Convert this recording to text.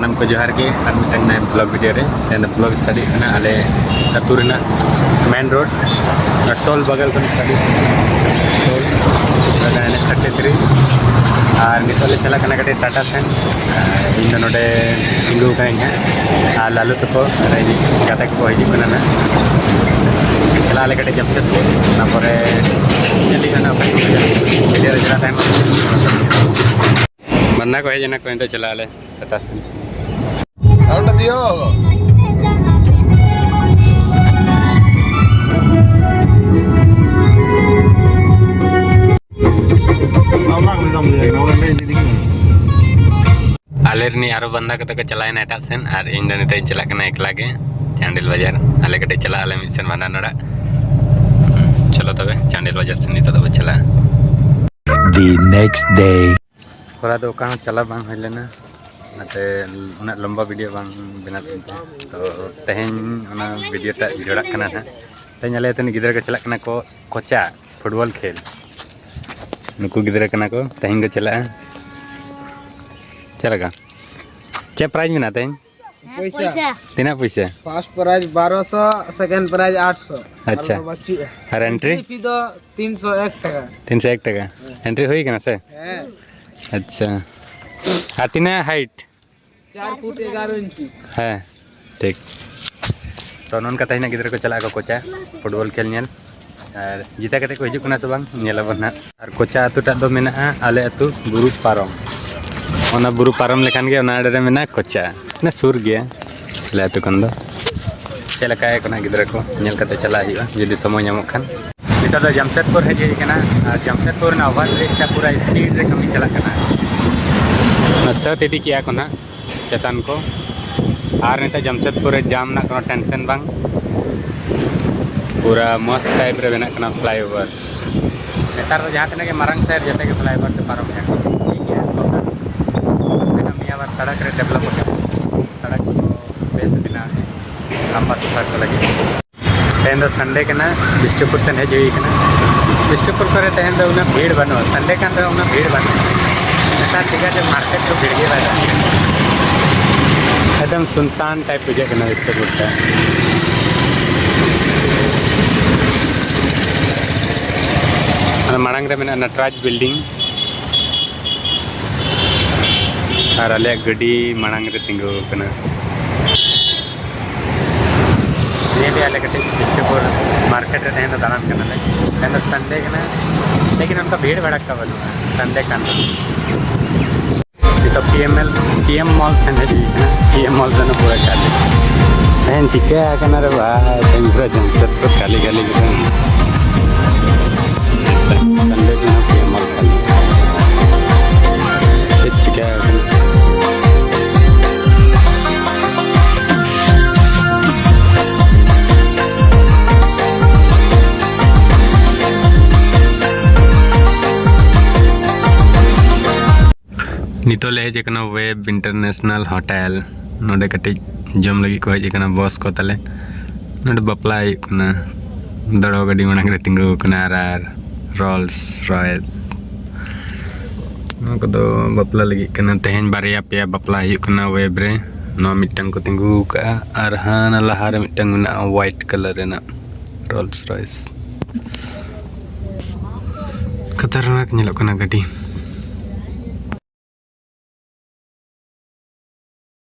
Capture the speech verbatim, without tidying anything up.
ᱥᱟᱱᱟᱢ ᱠᱚ ᱡᱚᱦᱟᱨ ᱜᱮ ᱟᱨ ᱢᱤᱫᱴᱟᱝ ᱱᱟᱭᱟ ᱵᱞᱚᱜ ᱵᱷᱤᱰᱤᱭᱳ ᱨᱮ᱾ ᱛᱮᱦᱮᱧ ᱫᱚ ᱵᱞᱚᱜ ᱥᱴᱟᱰᱤ ᱠᱟᱱᱟ ᱟᱞᱮ ᱟᱹᱛᱩ ᱨᱮᱱᱟᱜ ᱢᱮᱱ ᱨᱳᱰ, ᱚᱱᱟ ᱴᱳᱞ ᱵᱟᱜᱟᱞ ᱠᱷᱚᱱ ᱥᱴᱟᱰᱤ᱾ Toll thirty three. ᱟᱨ ᱱᱤᱛᱚᱜ ᱞᱮ ᱪᱟᱞᱟᱜ ᱠᱟᱱᱟ ᱠᱟᱹᱴᱤᱡ ᱴᱟᱴᱟ ᱥᱮᱱ᱾ ᱤᱧ ᱫᱚ ᱱᱚᱰᱮ ᱛᱤᱸᱜᱩ ᱟᱠᱟᱱᱟᱹᱧ ᱦᱟᱸᱜ, ᱟᱨ ᱞᱟᱞᱩ ᱛᱟᱠᱚ ᱟᱨ ᱤᱧ ᱜᱟᱛᱮ ᱠᱚᱠᱚ ᱦᱤᱡᱩᱜ ᱠᱟᱱᱟ ᱱᱟᱜ᱾ ᱪᱟᱞᱟᱜ ᱟᱞᱮ ᱠᱟᱹᱴᱤᱡ ᱡᱟᱢᱥᱮᱫᱽᱯᱩᱨ, ᱚᱱᱟ ᱯᱚᱨᱮ ᱧᱮᱞ ᱦᱩᱭᱩᱜᱼᱟ ᱱᱟᱜ ᱚᱠᱟ ᱥᱚᱢᱚᱭ ᱵᱷᱤᱰᱤᱭᱳ ᱨᱮ ᱪᱟᱞᱟᱜ ᱛᱟᱦᱮᱱ᱾ ᱵᱟᱱᱟ ᱠᱚ ᱦᱮᱡ ᱮᱱᱟ ᱠᱚ, ᱱᱤᱛᱚᱜ ᱪᱟᱞᱟᱜ ᱟᱞᱮ ᱴᱟᱴᱟ ᱥᱮᱱ᱾ ᱟᱨ ᱚᱸᱰᱮ ᱫᱤᱭᱳ᱾ ᱟᱞᱮ ᱨᱤᱱᱤᱡ ᱟᱨᱚ ᱵᱟᱱᱫᱟ ᱠᱟᱛᱮ ᱠᱚ ᱪᱟᱞᱟᱣᱮᱱᱟ ᱮᱴᱟᱜ ᱥᱮᱱ, ᱟᱨ ᱤᱧ ᱫᱚ ᱱᱤᱛᱚᱜ ᱤᱧ ᱪᱟᱞᱟᱜ ᱠᱟᱱᱟ ᱮᱠᱞᱟ ᱜᱮ ᱪᱟᱱᱰᱤᱞ ᱵᱟᱡᱟᱨ᱾ ᱟᱞᱮ ᱠᱟᱹᱴᱤᱡ ᱪᱟᱞᱟᱜ ᱟᱞᱮ ᱢᱤᱫ ᱥᱮᱱ ᱵᱷᱟᱸᱰᱟᱱ ᱚᱲᱟᱜ᱾ ᱪᱚᱞᱚ ᱛᱚᱵᱮ ᱪᱟᱱᱰᱤᱞ ᱵᱟᱡᱟᱨ ᱥᱮᱱ ᱱᱤᱛᱚᱜ ᱫᱚᱵᱚ ᱪᱟᱞᱟᱜᱼᱟ᱾ The next day. ᱦᱚᱞᱟ ᱫᱚ ᱚᱠᱟ ᱦᱚᱸ ᱪᱟᱞᱟᱣ ᱵᱟᱝ ᱦᱩᱭ ᱞᱮᱱᱟ, ᱚᱱᱟᱛᱮ ᱩᱱᱟᱹᱜ ᱞᱚᱢᱵᱟ ᱵᱷᱤᱰᱤᱭᱳ ᱵᱟᱝ ᱵᱮᱱᱟᱣ ᱞᱮᱱ ᱛᱟᱦᱮᱸᱫ᱾ ᱛᱚ ᱛᱮᱦᱮᱧ ᱚᱱᱟ ᱵᱷᱤᱰᱤᱭᱳ ᱴᱟᱜ ᱡᱚᱲᱟᱜ ᱠᱟᱱᱟ ᱱᱟᱦᱟᱜ᱾ ᱛᱮᱦᱮᱧ ᱟᱞᱮ ᱟᱹᱛᱩ ᱨᱤᱱ ᱜᱤᱫᱽᱨᱟᱹ ᱠᱚ ᱪᱟᱞᱟᱜ ᱠᱟᱱᱟ ᱠᱚ ᱠᱚᱪᱟ ᱯᱷᱩᱴᱵᱚᱞ ᱠᱷᱮᱞ᱾ ᱱᱩᱠᱩ ᱜᱤᱫᱽᱨᱟᱹ ᱠᱟᱱᱟ ᱠᱚ, ᱛᱮᱦᱮᱧ ᱠᱚ ᱪᱟᱞᱟᱜᱼᱟ᱾ ᱪᱮᱫ ᱞᱮᱠᱟ, ᱪᱮᱫ ᱯᱨᱟᱭᱤᱡᱽ ᱢᱮᱱᱟᱜᱼᱟ ᱛᱮᱦᱮᱧ? ᱯᱚᱭᱥᱟ᱾ ᱛᱤᱱᱟᱹᱜ ᱯᱚᱭᱥᱟ? ᱯᱷᱟᱥᱴ ᱯᱨᱟᱭᱤᱡᱽ ᱵᱟᱨᱚᱥᱚ, ᱥᱮᱠᱮᱱᱰ ᱯᱨᱟᱭᱤᱡᱽ ᱟᱴᱥᱚ᱾ ᱟᱪᱪᱷᱟ᱾ ᱟᱨ ᱵᱟᱹᱪᱩᱜᱼᱟ᱾ ᱟᱨ ᱮᱱᱴᱨᱤ? ᱮᱱᱴᱨᱤ ᱯᱷᱤ ᱫᱚ ᱛᱤᱱᱥᱚ ᱮᱠ ᱴᱟᱠᱟ᱾ ᱛᱤᱱᱥᱚ ᱮᱠ ᱴᱟᱠᱟ᱾ ᱮᱱᱴᱨᱤ ᱦᱩᱭ ᱠᱟᱱᱟ ᱥᱮ? ᱦᱮᱸ᱾ ᱟᱪᱪᱷᱟ᱾ ᱟᱨ ᱛᱤᱱᱟᱹᱜ ᱦᱟᱭᱤᱴ? ᱪᱟᱨ ᱯᱷᱩᱴ ᱮᱜᱟᱨᱚ ᱤᱧᱪᱤ᱾ ᱦᱮᱸ, ᱴᱷᱤᱠ᱾ ᱛᱚ, ᱱᱚᱝᱠᱟ ᱛᱮᱦᱮᱧᱟᱜ ᱜᱤᱫᱽᱨᱟᱹ ᱠᱚ ᱪᱟᱞᱟᱜ ᱟᱠᱚ ᱠᱚᱪᱟ ᱯᱷᱩᱴᱵᱚᱞ ᱠᱷᱮᱞ ᱧᱮᱞ᱾ ᱟᱨ ᱡᱤᱛᱟᱹ ᱠᱟᱛᱮ ᱠᱚ ᱦᱤᱡᱩᱜ ᱠᱟᱱᱟ ᱥᱮ ᱵᱟᱝ, ᱧᱮᱞ ᱟᱵᱚᱱ ᱱᱟᱦᱟᱜ᱾ ᱟᱨ ᱠᱚᱪᱟ ᱟᱹᱛᱩ ᱴᱟᱜ ᱫᱚ ᱢᱮᱱᱟᱜᱼᱟ ᱟᱞᱮ ᱟᱹᱛᱩ ᱵᱩᱨᱩ ᱯᱟᱨᱚᱢ᱾ ᱚᱱᱟ ᱵᱩᱨᱩ ᱯᱟᱨᱚᱢ ᱞᱮᱠᱷᱟᱱ ᱜᱮ ᱚᱱᱟ ᱟᱲᱮ ᱨᱮ ᱢᱮᱱᱟᱜᱼᱟ ᱠᱚᱪᱟ, ᱢᱟᱱᱮ ᱥᱩᱨ ᱜᱮᱭᱟ ᱟᱞᱮ ᱟᱹᱛᱩ ᱠᱷᱚᱱ ᱫᱚ᱾ ᱪᱮᱫ ᱞᱮᱠᱟ ᱠᱚ ᱱᱟᱦᱟᱜ ᱜᱤᱫᱽᱨᱟᱹ ᱠᱚ ᱧᱮᱞ ᱠᱟᱛᱮ ᱪᱟᱞᱟᱜ ᱦᱩᱭᱩᱜᱼᱟ, ᱡᱩᱫᱤ ᱥᱚᱢᱚᱭ ᱧᱟᱢᱚᱜ ᱠᱷᱟᱱ᱾ ᱱᱤᱛᱚᱜ ᱫᱚ ᱡᱟᱢᱥᱮᱫᱽᱯᱩᱨ ᱦᱮᱡ ᱦᱩᱭ ᱠᱟᱱᱟ, ᱟᱨ ᱡᱟᱢᱥᱮᱫᱽᱯᱩᱨ ᱨᱮᱱᱟᱜ ᱳᱵᱷᱟᱨ ᱵᱨᱤᱡᱽ ᱴᱟᱜ ᱯᱩᱨᱟᱹ ᱥᱯᱤᱰ ᱨᱮ ᱠᱟᱹᱢᱤ ᱪᱟᱞᱟᱜ ᱠᱟᱱᱟ᱾ ᱚᱱᱟ ᱥᱟᱹᱛ ᱤᱫᱤ ᱠᱮᱜᱼᱟ ᱠᱚ ᱱᱟᱦᱟᱜ ᱪᱮᱛᱟᱱ ᱠᱚ, ᱟᱨ ᱱᱤᱛᱚᱜ ᱡᱟᱢᱥᱮᱫᱽᱯᱩᱨ ᱨᱮ ᱡᱟᱢ ᱨᱮᱱᱟᱜ ᱠᱳᱱᱳ ᱴᱮᱱᱥᱮᱱ ᱵᱟᱝ, ᱯᱩᱨᱟᱹ ᱢᱚᱸᱡᱽ ᱴᱟᱭᱤᱯ ᱨᱮ ᱵᱮᱱᱟᱜ ᱠᱟᱱᱟ ᱯᱷᱞᱟᱭᱳᱵᱷᱟᱨ᱾ ᱱᱮᱛᱟᱨ ᱫᱚ ᱡᱟᱦᱟᱸ ᱛᱤᱱᱟᱹᱜ ᱜᱮ ᱢᱟᱨᱟᱝ ᱥᱟᱦᱟᱨ, ᱡᱚᱛᱚ ᱜᱮ ᱯᱷᱞᱟᱭᱳᱵᱷᱟᱨ ᱛᱮ ᱯᱟᱨᱚᱢ ᱦᱩᱭᱩᱜᱼᱟ᱾ ᱴᱷᱤᱠ ᱜᱮᱭᱟ, ᱥᱚᱨᱠᱟᱨ ᱠᱚᱢ ᱥᱮ ᱠᱚᱢ ᱱᱤᱭᱟᱹ ᱵᱟᱨ ᱥᱚᱲᱚᱠ ᱨᱮ ᱰᱮᱵᱷᱞᱚᱯ ᱟᱠᱟᱱᱟ, ᱥᱚᱲᱚᱠ ᱠᱚ ᱵᱮᱥ ᱵᱮᱱᱟᱣ ᱞᱟᱢᱵᱟ ᱥᱚᱯᱷᱟᱨ ᱠᱚ ᱞᱟᱹᱜᱤᱫ᱾ ᱛᱮᱦᱮᱧ ᱫᱚ ᱥᱟᱱᱰᱮ ᱠᱟᱱᱟ, ᱵᱤᱥᱱᱩᱯᱩᱨ ᱥᱮᱱ ᱦᱮᱡ ᱦᱩᱭ ᱠᱟᱱᱟ᱾ ᱵᱤᱥᱱᱩᱯᱩᱨ ᱠᱚᱨᱮ ᱛᱮᱦᱮᱧ ᱫᱚ ᱩᱱᱟᱹᱜ ᱵᱷᱤᱲ ᱵᱟᱹᱱᱩᱜᱼᱟ, ᱥᱟᱱᱰᱮ ᱠᱟᱱ ᱨᱮᱦᱚᱸ ᱩᱱᱟᱹᱜ ᱵᱷᱤᱲ ᱵᱟᱹᱱᱩᱜᱼᱟ᱾ ᱱᱮᱛᱟᱨ ᱴᱷᱤᱠ ᱟᱪᱷᱮ ᱢᱟᱨᱠᱮᱴ ᱠᱚ ᱵᱷᱤᱲ ᱜᱮ ᱵᱟᱭ ᱛᱟᱦᱮᱸ ᱠᱟᱱᱟ᱾ ᱥᱩᱱᱥᱟᱱ ᱴᱟᱭᱤᱯ ᱵᱩᱡᱷᱟᱹᱜ ᱠᱟᱱᱟ ᱮᱠᱴᱩ ᱜᱚᱴᱟ᱾ ᱚᱱᱟ ᱢᱟᱲᱟᱝ ᱨᱮ ᱢᱮᱱᱟᱜᱼᱟ ᱱᱟᱴᱨᱟᱡᱽ ᱵᱤᱞᱰᱤᱝ᱾ ᱟᱨ ᱟᱞᱮᱭᱟᱜ ᱜᱟᱹᱰᱤ ᱢᱟᱲᱟᱝ ᱨᱮ ᱛᱤᱸᱜᱩ ᱟᱠᱟᱱᱟ᱾ ᱱᱤᱭᱟᱹ ᱜᱮ ᱟᱞᱮ ᱠᱟᱹᱴᱤᱡ ᱵᱤᱥᱱᱩᱯᱩᱨ ᱢᱟᱨᱠᱮᱴ ᱨᱮ ᱛᱮᱦᱮᱧ ᱫᱚ ᱫᱟᱬᱟᱱ ᱠᱟᱱᱟᱞᱮ᱾ ᱛᱮᱦᱮᱧ ᱫᱚ ᱥᱟᱱᱰᱮ ᱠᱟᱱᱟ, ᱞᱮᱠᱤᱱ ᱚᱱᱠᱟ ᱵᱷᱤᱲ ᱵᱷᱟᱲᱟᱠᱟ ᱵᱟᱹᱱᱩᱜᱼᱟ ᱥᱟᱱᱰᱮ ᱠᱟᱱ ᱨᱮᱦᱚᱸ᱾ ᱱᱤᱛᱚᱜ P M L, P M ᱢᱚᱞ ᱥᱮᱱ ᱦᱮᱡ ᱦᱩᱭ ᱠᱟᱱᱟ᱾ ᱯᱤ ᱮᱢ ᱢᱚᱞ ᱫᱚ ᱯᱩᱨᱟᱹ ᱠᱷᱟᱹᱞᱤ᱾ ᱛᱮᱦᱮᱧ ᱪᱤᱠᱟᱹ ᱟᱠᱟᱱᱟ ᱨᱮ ᱵᱷᱟᱭ? ᱛᱮᱦᱮᱧ ᱯᱩᱨᱟᱹ ᱡᱟᱢᱥᱮᱫᱽᱯᱩᱨ ᱠᱷᱟᱹᱞᱤ ᱠᱷᱟᱹᱞᱤ ᱜᱮ᱾ ᱥᱟᱱᱰᱮ ᱠᱟᱱᱟ, ᱯᱤ ᱮᱢ ᱢᱚᱞ ᱠᱷᱟᱹᱞᱤ᱾ ᱪᱮᱫ ᱪᱤᱠᱟᱹ ᱟᱠᱟᱱᱟ? ᱱᱤᱛᱚᱜ ᱞᱮ ᱦᱮᱡ ᱟᱠᱟᱱᱟ ᱣᱮᱵ ᱤᱱᱴᱟᱨᱱᱮᱥᱱᱟᱞ ᱦᱳᱴᱮᱞ᱾ ᱱᱚᱰᱮ ᱠᱟᱹᱴᱤᱡ ᱡᱚᱢ ᱞᱟᱹᱜᱤᱫ ᱠᱚ ᱦᱮᱡ ᱟᱠᱟᱱᱟ ᱵᱚᱥ ᱠᱚ ᱛᱟᱞᱮ᱾ ᱱᱚᱰᱮ ᱵᱟᱯᱞᱟ ᱦᱩᱭᱩᱜ ᱠᱟᱱᱟ, ᱫᱚᱲᱚ ᱜᱟᱹᱰᱤ ᱢᱟᱲᱟᱝ ᱨᱮ ᱛᱤᱸᱜᱩ ᱟᱠᱟᱱᱟ ᱟᱨ, ᱟᱨ ᱨᱳᱞᱥ ᱨᱚᱭᱮᱥ᱾ ᱱᱚᱣᱟ ᱠᱚᱫᱚ ᱵᱟᱯᱞᱟ ᱞᱟᱹᱜᱤᱫ ᱠᱟᱱᱟ᱾ ᱛᱮᱦᱮᱧ ᱵᱟᱨᱭᱟ ᱯᱮᱭᱟ ᱵᱟᱯᱞᱟ ᱦᱩᱭᱩᱜ ᱠᱟᱱᱟ ᱣᱮᱵ ᱨᱮ᱾ ᱱᱚᱣᱟ ᱢᱤᱫᱴᱟᱝ ᱠᱚ ᱛᱤᱸᱜᱩ ᱟᱠᱟᱫᱼᱟ ᱟᱨ ᱦᱟᱱᱟ ᱞᱟᱦᱟ ᱨᱮ ᱢᱤᱫᱴᱟᱝ ᱢᱮᱱᱟᱜᱼᱟ ᱣᱟᱭᱤᱴ ᱠᱟᱞᱟᱨ ᱨᱮᱱᱟᱜ ᱨᱳᱞᱥ ᱨᱚᱭᱮᱥ᱾ ᱠᱷᱟᱛᱟᱨᱱᱟᱠ ᱧᱮᱞᱚᱜ ᱠᱟᱱᱟ ᱜᱟᱹᱰᱤ᱾